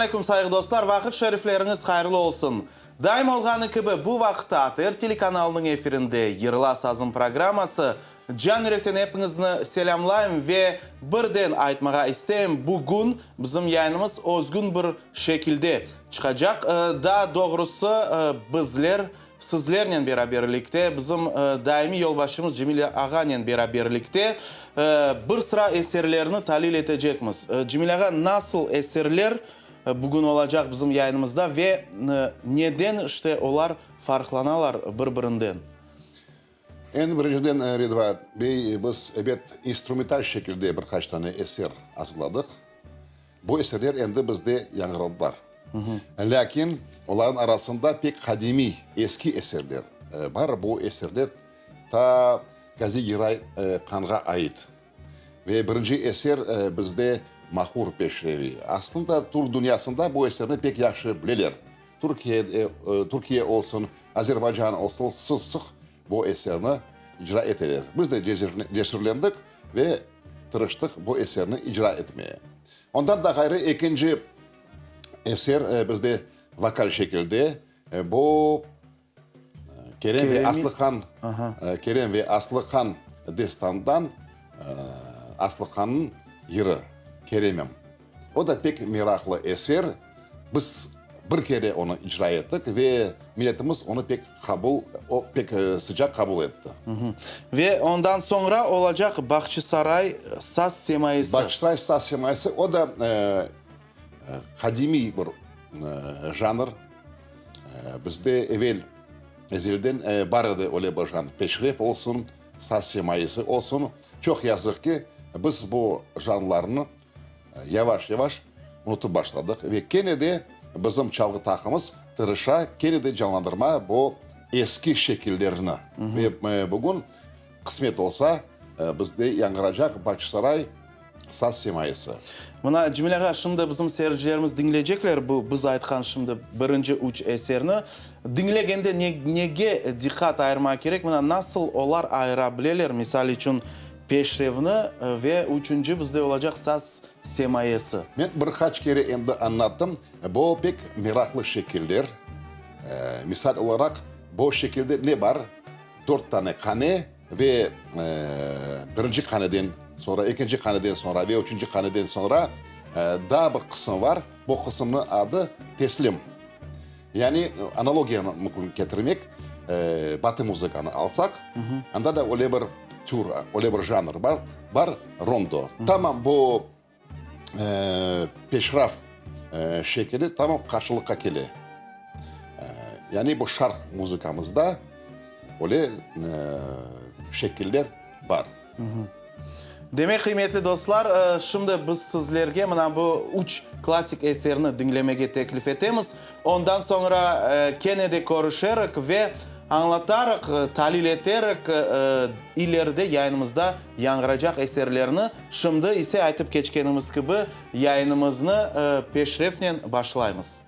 aleyküm, sayğı dostlar, vaqıt şerifleriñiz hayırlı olsun! Daim olğanı kibi, bu vaqıtta ATR telekanalınıñ efirinde Yırla sazım programması. Can yürekten epiñizni selâmlayım ve birden aytmağa isteyim, bugün bizim yayınımız özgün bir şekilde çıqacaq. Daa doğrusı, bizler Sizlernen beraberlikte, bizim daimiy yolbaşçımız Cemil ağanen beraberlikte bir sıra eserlerni talil etecekmiz. Cemil ağa, nasıl eserler bugün olacaq bizim yayınımızda ve neden işte olar farqlanalar bir-birinden? Eñ birinciden, Ridvan bey, biz, ebet, instrumental şekilde bir qaç tane eser azırladıq. Bu eserler endi bizde yañğıradılar. Lâkin olarnıñ arasında pek qadimiy, eski eserler bar. Bu eserler ta Gazi Giray hanğa ait. Ve birinci eser bizde Mahur Peşrevi. Aslında türk dünyasında bu eserni pek yahşı bileler. Türkiye, Türkiye olsun, Azerbaycan olsun, sıq-sıq bu eserni icra eteler. Biz de cesürlendik ve tırıştıq bu eserni icra etmeye. Ondan da ğayrı ekinci eser bizde vokal şekilde, bu Kerem ve Aslıhan, Kerem ve Aslıhan destanından Aslıhannıñ yırı, Keremim. O da pek meraqlı eser. Biz bir kere onı icra ettik ve milletimiz onı pek qabul, o pek sıcaq qabul etti. Ve ondan soñra olacaq Bağçasaray saz semayısı. Bağçasaray saz semayısı, o da qadimiy bir janr. Bizde evel, ezelden bar edi öyle bir janr, peşref olsun, saz semayısı olsun. Çoq yazıq ki, biz bu janrlarnı yavaş-yavaş unutıp başladıq ve kene de bizim çalğı taqımız tırışa kene de canlandırma bu eski şekillerni. Ve bugün, qısmet olsa, bizde yañğıracaq Bağçasaray saz semayısı. Mına, Cemil ağa, şimdi bizim seyircilerimiz diñleycekler bu biz aytqan şimdi birinci üç eserni. Diñlegende ne, nege diqqat ayırmaq kerek? Mına, nasıl olar ayıra bileler, misal içün, Peşrevni ve üçünci bizde olacaq saz semayesi. Men bir qaç kere endi añlattım, bu pek meraqlı şekiller. Misal olaraq, bu şekilde ne bar? Dört tane qane ve birinci qaneden soñra, ekinci qaneden soñra ve üçünci qaneden soñra daa bir qısım bar. Bu qısımnıñ adı teslim. Yani analogiyanı mümkün ketirmek, batı muzıkanı alsaq, anda da öyle bir tür, öyle bir janr bar, bar, rondo. Tamam bu peşraf şekili tamam qarşılıqqa kele. Yani bu şarq muzıkamızda öyle şekiller bar. Demek, qıymetli dostlar, şimdi biz sizlerge mına bu üç klassik eserni diñlemege teklif etemiz. Ondan soñra kene de körüşerik ve añlatarıq, talil eterik ileride yayınımızda yañğıracaq eserlerni. Şimdi ise aytıp keçkenimiz kibi, yayınımıznı peşrefnen başlaymız.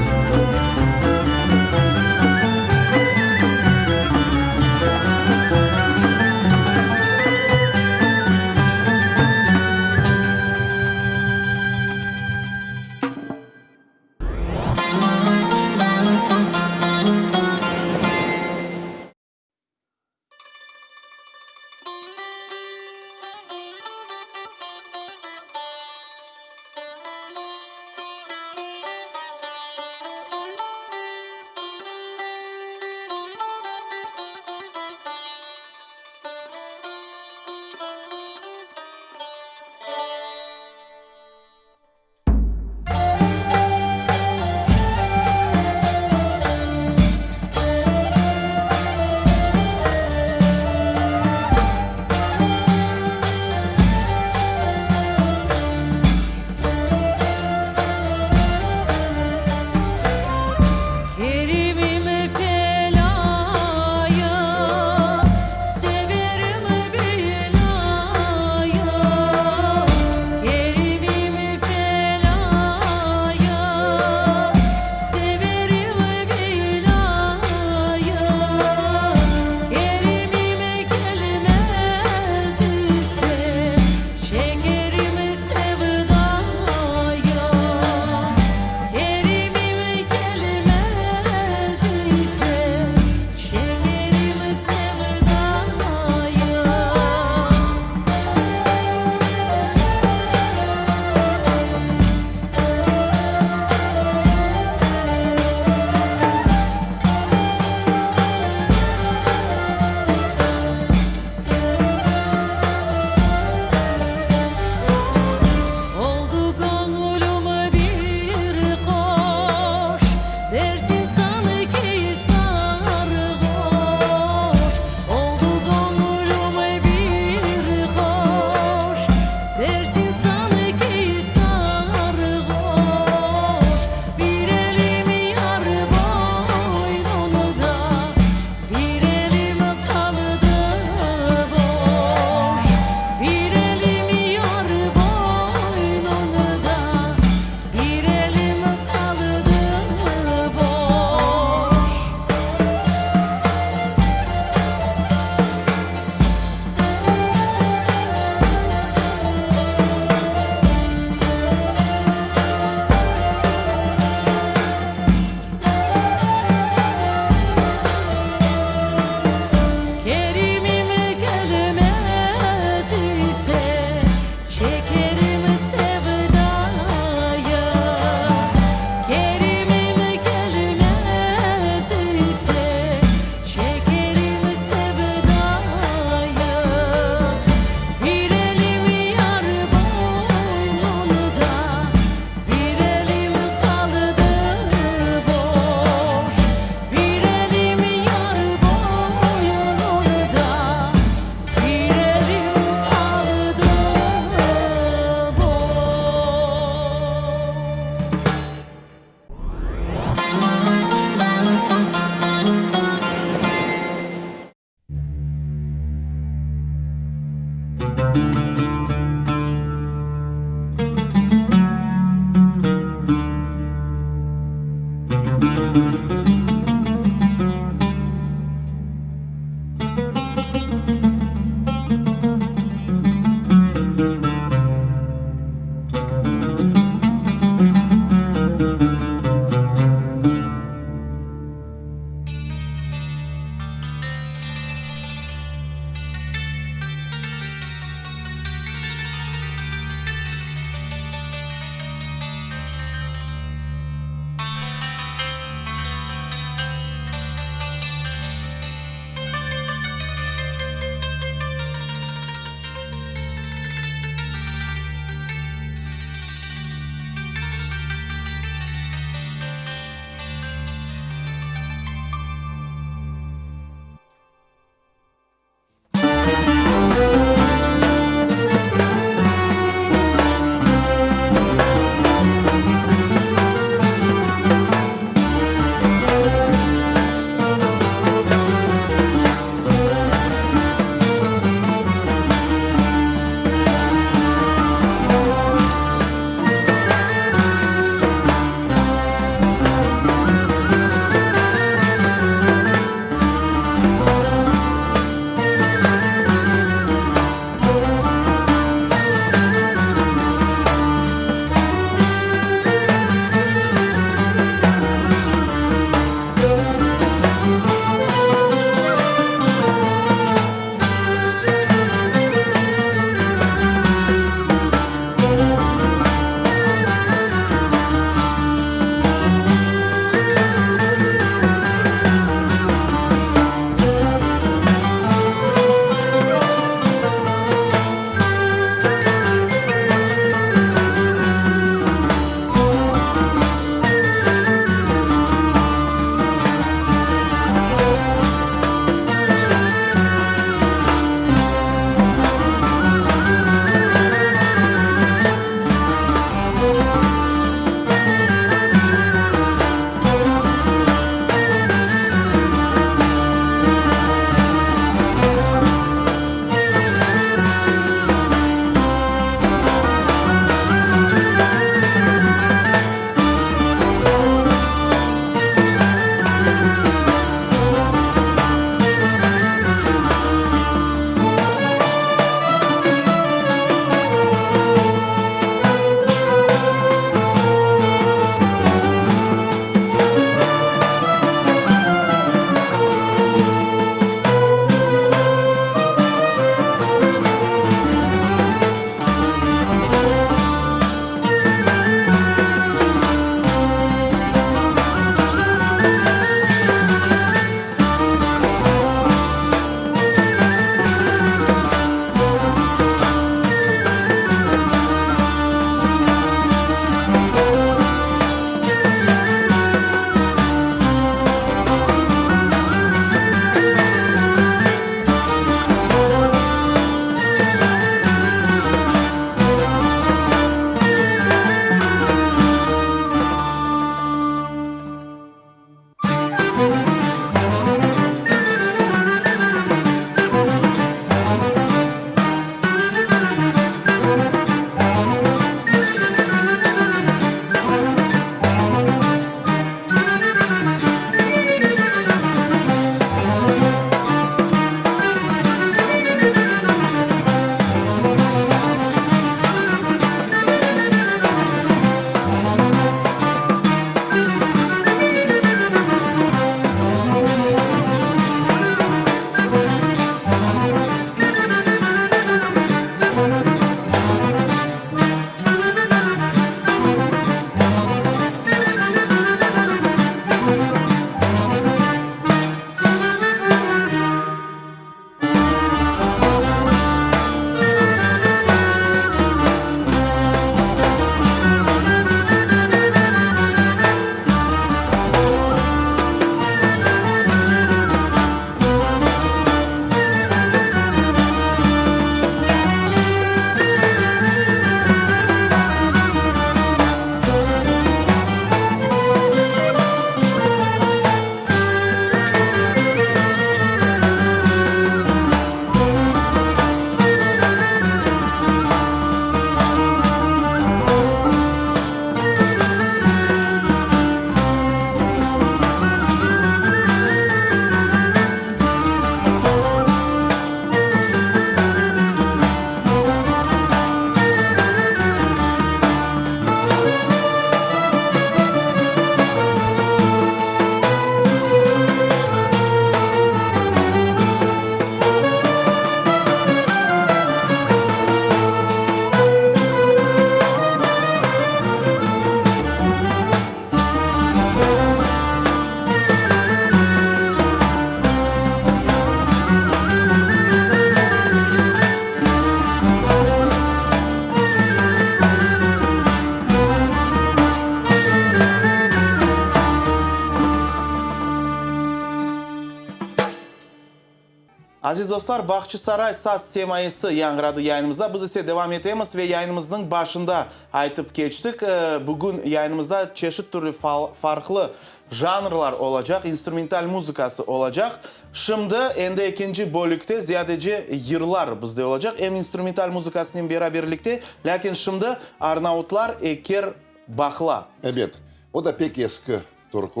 Aziz dostlar, Bağçasaray saz semayısı yañğıradı yayınımızda. Biz ise devam etemiz ve yayınımıznıñ başında aytıp keçtik, bugün yayınımızda çeşit türlü farqlı janrlar olacaq, instrumental muzıkası olacaq. Şimdi endi ekinci bölükte ziyadece yırlar bizde olacaq, em instrumental muzıkasınen beraberlikte, lâkin şimdi Arnavutlar eker baqla. Ebet, o da pek eski Türkü,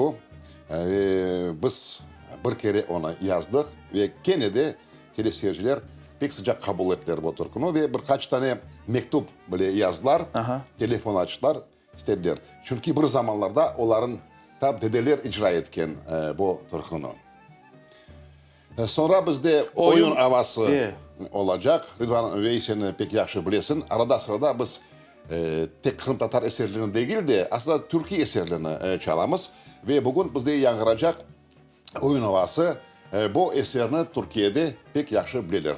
ve biz bir kere onı yazdıq ve kene de teleseyirciler pek sıcaq qabul ettiler bu türküni ve bir qaç tane mektüp bile yazdılar, telefon açtılar, istediler. Çünki bir zamanlarda olarnıñ tap dedeler icra etken bu türküni. Soñra bizde oyun avası olacaq. Ridvan bey, sen pek yahşı bilesiñ, arada-sırada biz tek qırımtatar eserlerini degil de, aslında türkiy eserlerini çalamız. Ve bugün bizde yañğıracaq oyun avası, bu eserni Türkiyede pek yahşı bileler.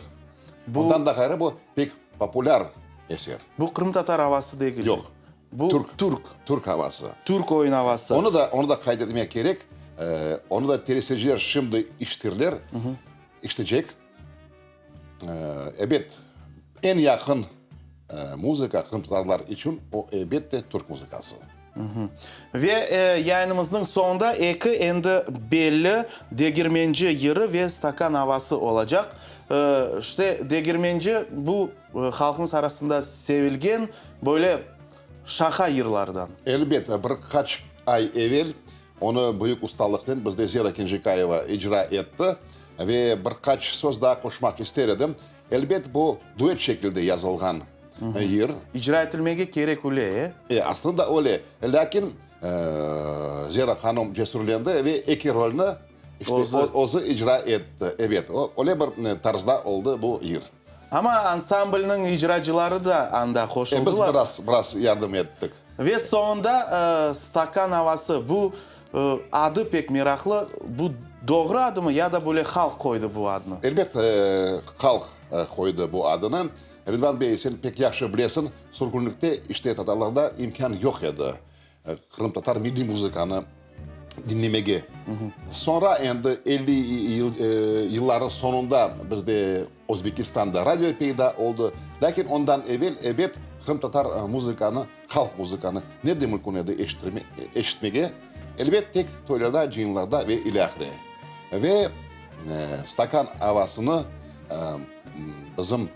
Bundan da ğayrı, bu pek populâr eser. Bu qırımtatar avası degil. Yoq. Bu Türk. Türk. Türk avası. Türk oyun avası. Onı da, onı da qayd etmek kerek, onı da teleseyirciler şimdi işitirler, işitecek. Ebet, eñ yaqın muzıka qırımtatarlar içün o, elbette, türk muzıkası. Ve yayınımıznıñ soñunda eki endi belli Degirmenci yırı ve Stakan avası olacaq. İşte, Degirmenci bu halqımız arasında sevilgen böyle şaqa yırlardan. Elbette, bir qaç ay evel onı büyük ustalıqnen bizde Zera Kenjikayeva icra etti. Ve bir qaç söz daa qoşmaq ister edim. Elbet, bu duet şekilde yazılğan yır. İcra etilmege kerek öyle, e? E, aslında öyle. Lâkin Zera hanım cesürlendi ve eki rolni işte özü icra etti. Ebet, öyle bir tarzda oldı bu yır. Amma ansamblniñ icracıları da anda qoşuldılar. Biz biraz, biraz yardım ettik. Ve soñunda Stakan avası. Bu adı pek meraqlı. Bu doğru adımı ya da böyle halq qoydı bu adnı? Elbet, halq qoydı bu adını. Ridvan bey, sen pek yahşı bilesiñ, sürgünlikte işte tatarlarda imkân yoq edi qırımtatar milliy muzıkanı diñlemege. Soñra endi 50 yılları soñunda bizde Özbekistanda radio peyda oldı. Lâkin ondan evel, ebet, qırımtatar muzıkanı, halq muzıkanı nerde mümkün edi eşitmege? Elbet, tek toylarda, cıyınlarda ve ilâhre. Ve stakan avasını bizim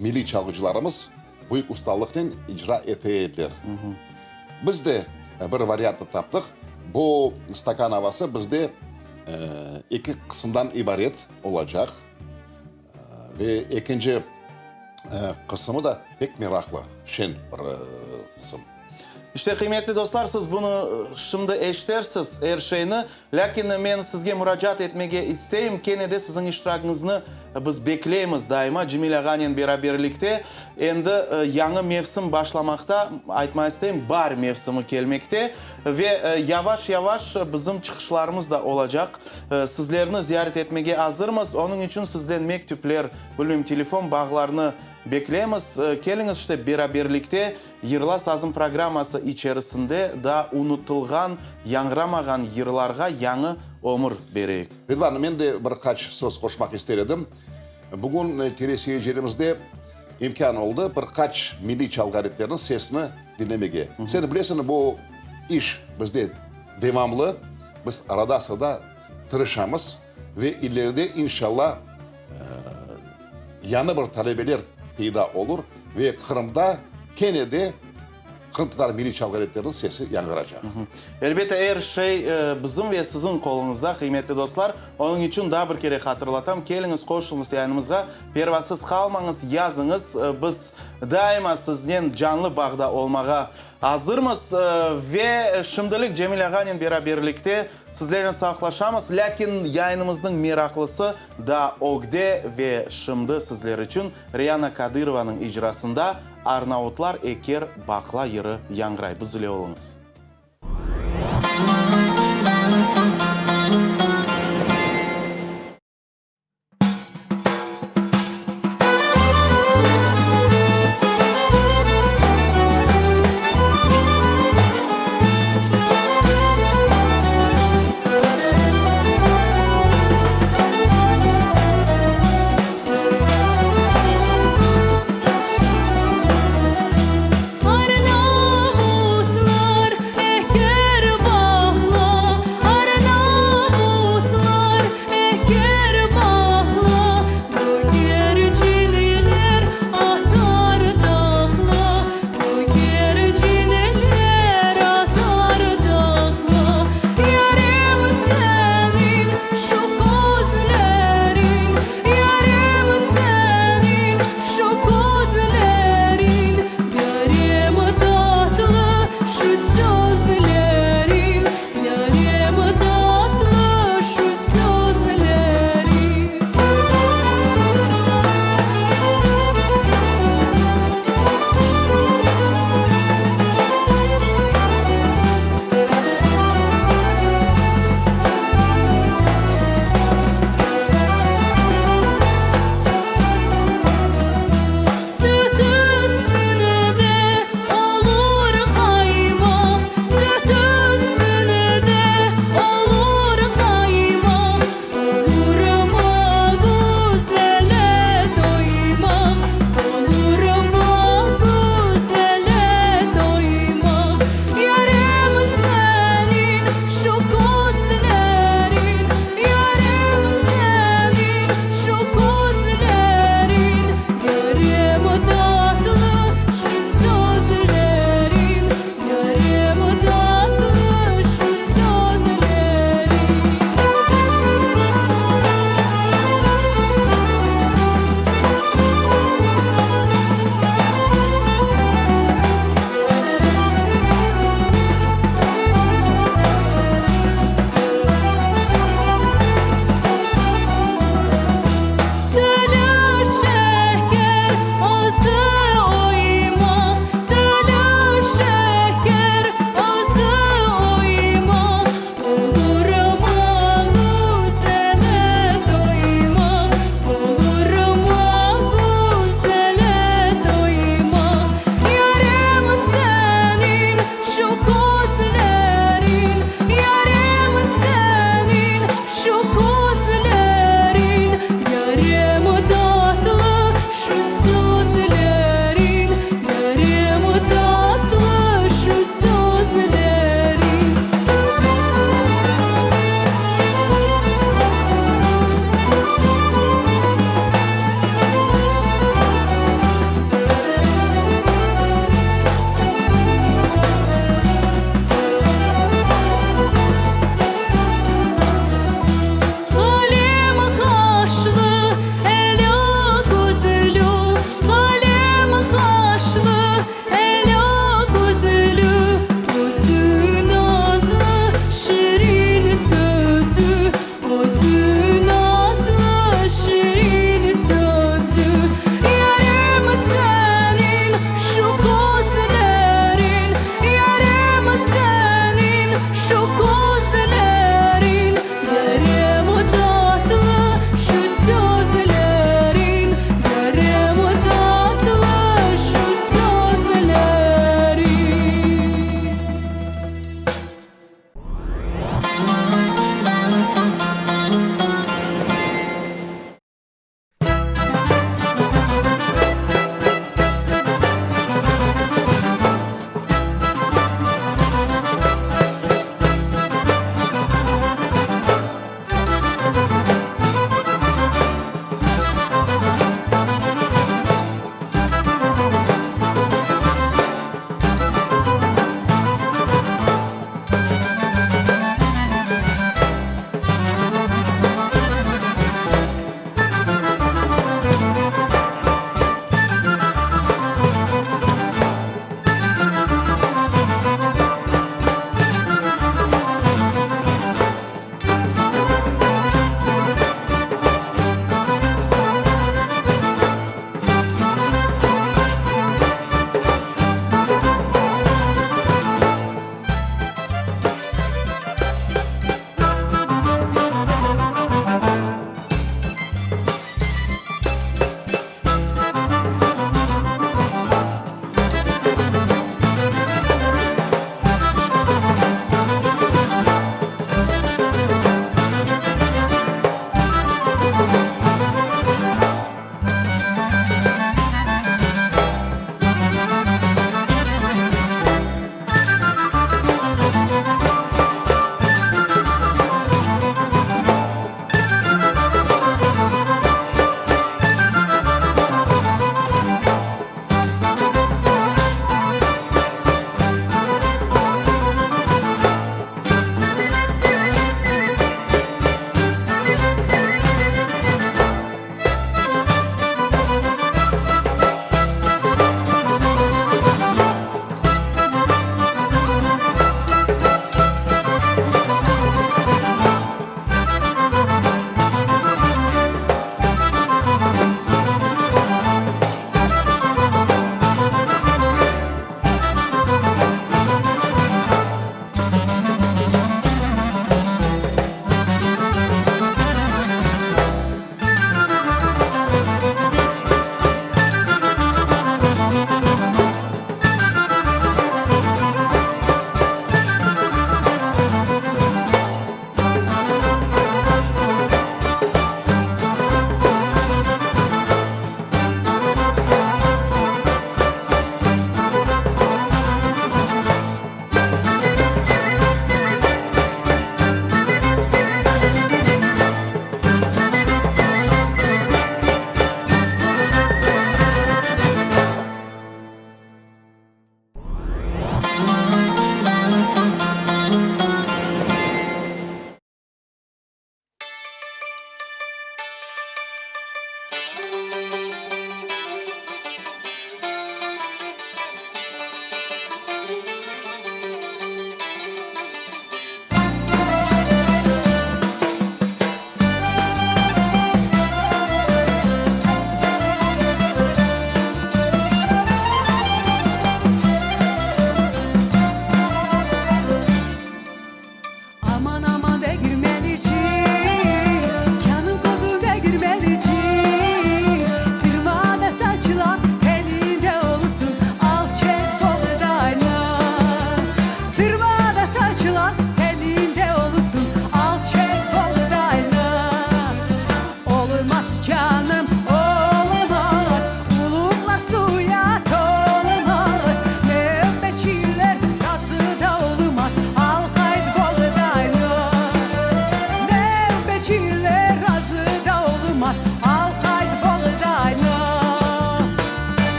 milliy çalğıcılarımız büyük ustalıqnen icra ete ediler. Biz de bir variantnı taptıq. Bu stakan avası bizde eki qısımdan ibaret olacaq. Ve ekinci qısımı da pek meraqlı, şeñ bir qısım. İşte, qıymetli dostlar, siz bunı şimdi eşitersiz, er şeyni. Lâkin men sizge muracaat etmege isteyim, kene de siziñ iştiragiñizni biz bekleymiz daima Cemil ağanen beraberlikte. Endi yañı mevsim başlamaqta, aytmağa isteyim, baar mevsimi kelmekte ve yavaş-yavaş bizim çıqışlarımız da olacaq. Sizlerni ziyaret etmege azırmız, onıñ içün sizden mektüpler, bilmeyim, telefon bağlarını bekleymiz. Keliñiz, işte, beraberlikte Yırla sazım programması içerisinde daa unutılğan, yañğıramağan yırlarğa yañı ömür bereyik. Ridvan, men de bir qaç söz qoşmaq ister edim. Bugün teleseyircilerimizde imkân oldı bir qaç milliy çalğı aletleriniñ sesini diñlemege. Sen bilesiñ, bu iş bizde devamlı, biz arada-sırada tırışamız ve ileride, inşallah, yañı bir talebeler peyda olur ve Qırımda kene de qırımtatar milliy çalğı aletleriniñ sesi yañğıracaq. Elbette, er şey bizim ve siziñ qoluñızda, qıymetli dostlar. Onıñ içün daa bir kere hatırlatam, keliñiz, qoşulıñız yayınımızğa, pervasız qalmañız, yazıñız. Biz daima siznen canlı bağda olmağa azırmız. Ve şimdilik Cemil ağanen beraberlikte Sizlernen sağlıqlaşamız, lâkin yayınımıznıñ meraqlısı daa ögde ve şimdi sizler içün Reyana Kadırovanıñ icrasında Arnavutlar eker baqla yırı yañğıray. Biz ile oluñız.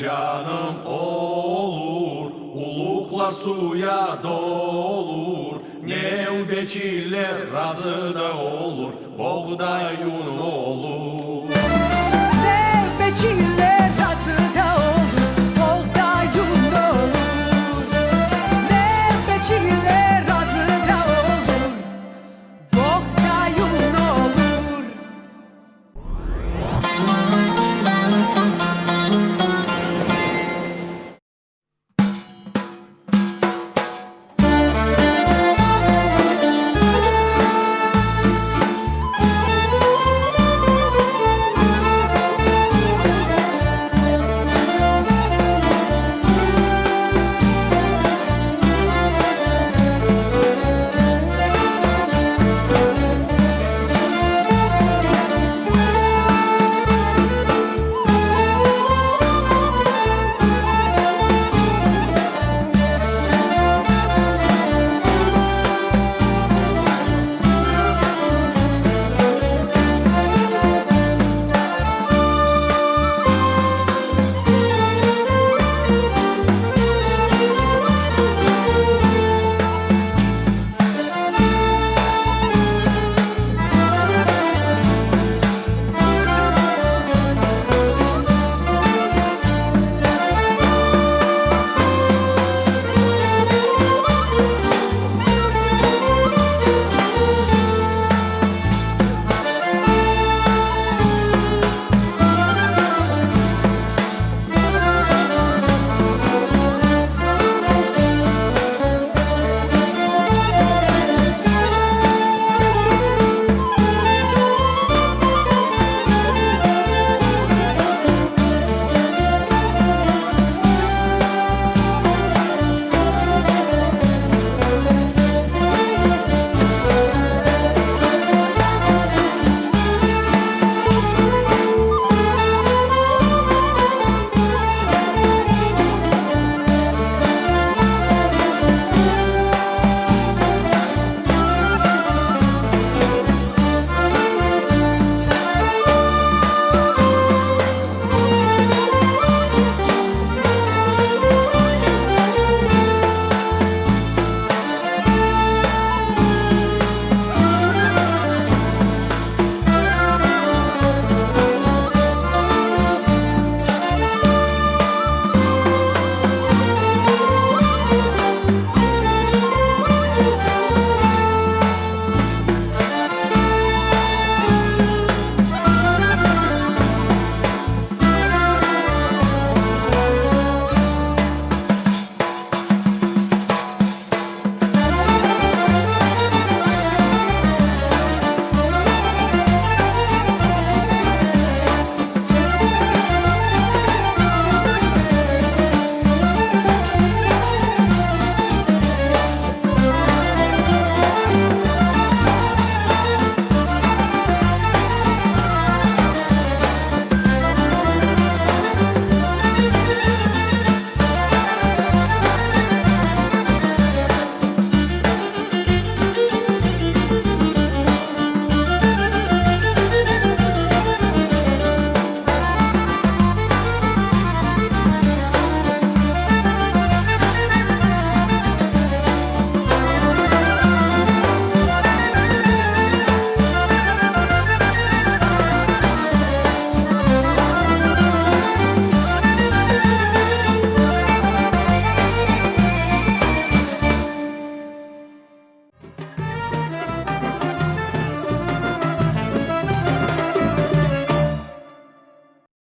Canım olur, Uluqlar suya dolur, Nevbeçiler razı da olur, Boğday un olur. Nevbeçiler.